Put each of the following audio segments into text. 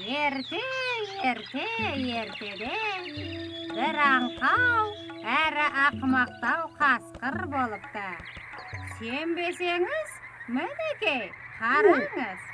Ерте, ерте, ертеде бір аңқау, әрі ақымақтау қасқыр болыпты. Сенбесеңіз, мінекей, қараңыз.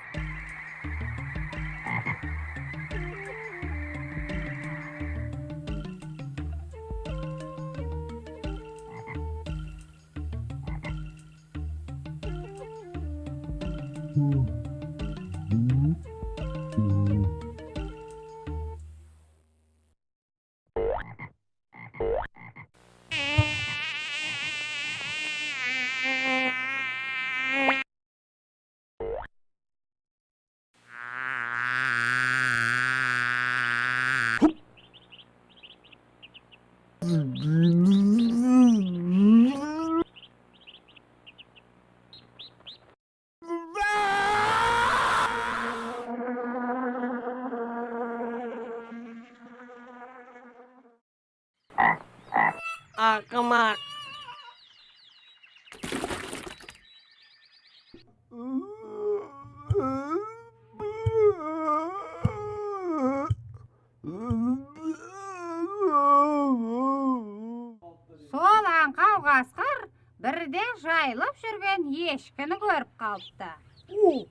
Ақымақ. Сол аңқау қасқыр бірде жайылып жүрген ешкіні көріп қалыпты. Ей,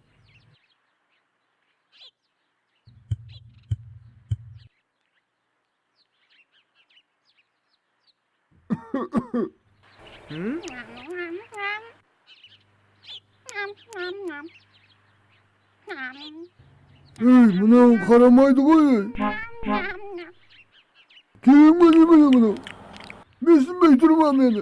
мынау қарамайды ғой. Керек ме немене мынау? Менсінбей тұр ма мені?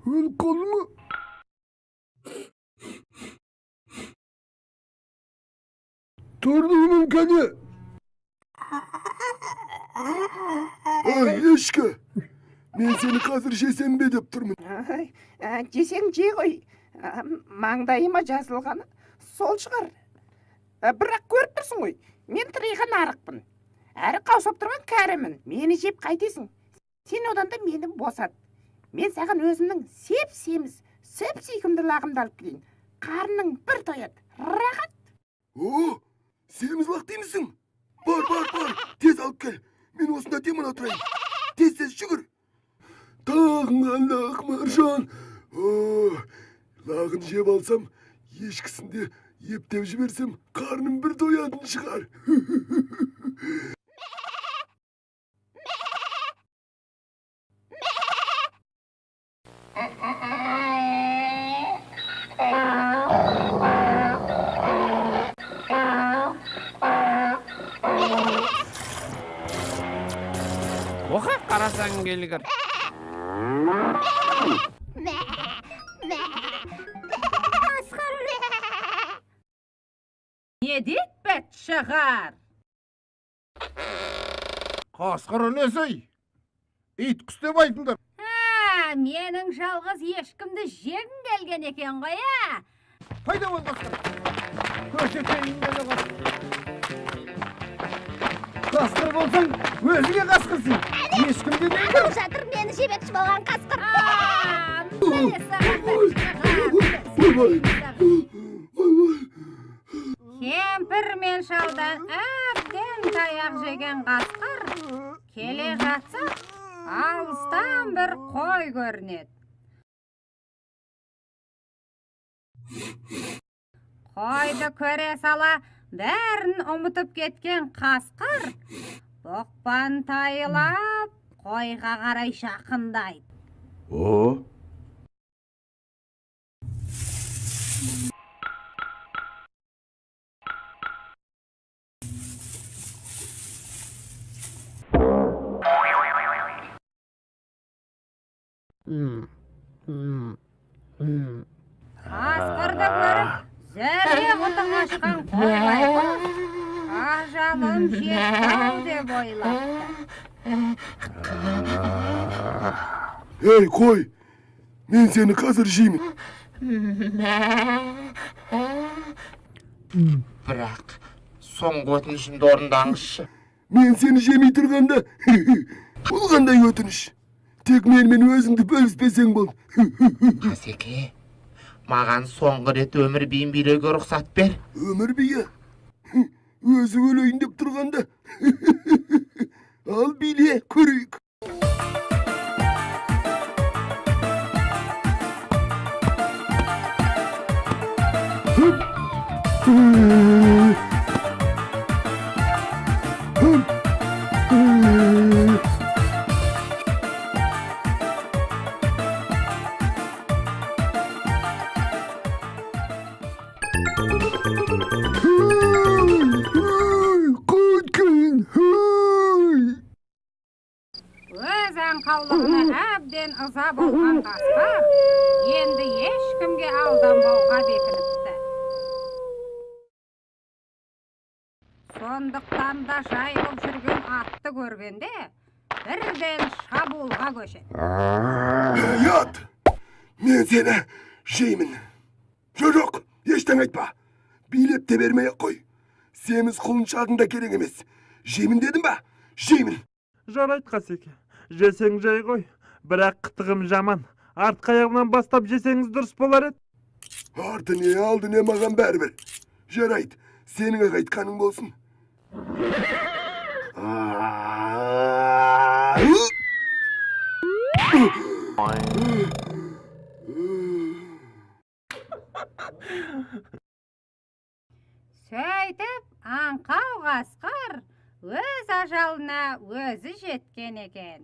Өліп қалды ма? Тордығының кәне? Ай, ешкі! Мен сені қазір жесем бе деп тұрмын. Жесең же ғой. Маңдайыма жазылғаны сол шығар. Бірақ көріп тұрсың ғой, мен тыриған арықпын. Әрі қаусап тұрған кәрімін. Мені жеп қайтесің? Сен одан да мені босат. Мен саған өзімнің сеп-семіз, сүп-сүйкімді лағымды алып келейін. Қарның бір тояды. Рахат. О, семіз лақ деймісің? Бар, бар, бар, тез алып кел. Мен осында демала тұрайын. Тез-тез жүгір. Тағын лақ, Маржан. О, лағын жеп алсам, ешкісін де ептеп жіберсем, қарным бір тоятын шығар. Оқа қарасаң келгір. Не деп бәт шығар? Қасқыр несі? Ит құс деп айтыңдар. Менің жалғыз ешкімді жегім келген екен ғой, ә? Пайда бол қасқыр. Көрсетейін мені қасқыр. Қасқыр болсаң, өзіңе қасқырсың. Ешкімде не Анау жатыр мені жемекші болған қасқыр. Міне саған бәт шығар. Ойбай, ойбай. Кемпір мен шалдан әбден таяқ жеген қасқыр келе жатса, алыстан бір қой көрінеді. Қойды көре сала бәрін ұмытып кеткен қасқыр боқпан тайылап қойға қарай жақындайды. О! Қасқырды көріп, зәре құты қашқан қой байғұс ажалым жетті-ау деп ойлапты. Ей, қой, мен сені қазір жеймін. Бірақ соңғы өтінішімді орындаңызшы. Мен сені жемей тұрғанда, бұл қандай өтініш? Тек менімен өзіңді бөліспесең болды. Қасеке, маған соңғы рет өмір биін билеуге рұқсат бер. Өмір биі? Өзі өлейін деп тұрғанда. Ал биле, көрейік. Өз аңқаулығына әбден ыза болған қасқыр енді ешкімге алданбауға бекініпті. Сондықтан да жайылып жүрген атты көргенде бірден шабуылға көшеді. Ей, ат! Мен сені жеймін. Жоқ, ештеңе айтпа. Билеп те бермей-ақ қой. Семіз құлыншағың да керек емес. Жеймін дедім ба? Жеймін. Жарайды, Қасеке. Жесең жай ғой. Бірақ қытығым жаман. Артқы аяғынан бастап жесеңіз дұрыс болар еді. Арты не, алды не, маған бәрібір. Жарайды, сенің ақ айтқаның болсын. Сөйтіп, аңқау қасқыр өз ажалына өзі жеткен екен.